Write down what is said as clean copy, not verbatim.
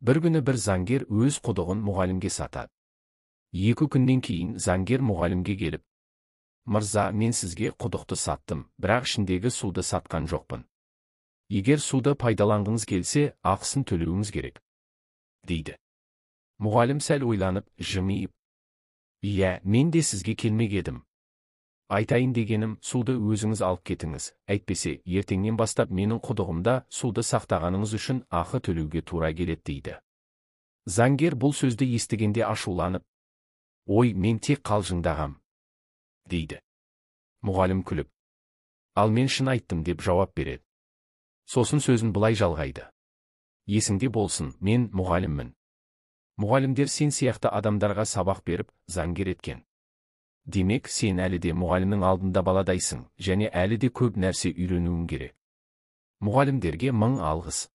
Бір күні бір заңгер өз құдығын мұғалімге сатады. 2 күннен кейін заңгер мұғалімге келіп: «Мырза, мен сізге құдықты саттым, бірақ ішіндегі суды сатқан жоқпын. Егер суды пайдаланғыңыз келсе, ақысын төлеуіңіз керек», – дейді. Мұғалім сәл ойланып, жымиып: «Иә, мен де сізге келмек едім. Айтайын дегенім, суды өзіңіз алып кетіңіз, әйтпесе ертеңнен бастап менің құдығымда суды сақтағаныңыз үшін ақы төлеуге тура келеді», – дейді. Заңгер бұл сөзді естігенде ашуланып: «Ой, мен тек қалжыңдағам», – дейді. Мұғалім күліп: «Ал мен шын айттым», – деп жауап береді. Сосын сөзін былай жалғайды: «Есіңде болсын, мен мұғаліммін. Мұғалімдер сен сияқты адамдарға сабақ беріп, заңгер еткен. Демек, сен әлі де мұғалімнің алдында баладайсың және әлі де көп нәрсе үйренуің керек». Мұғалімдерге мың алғыс!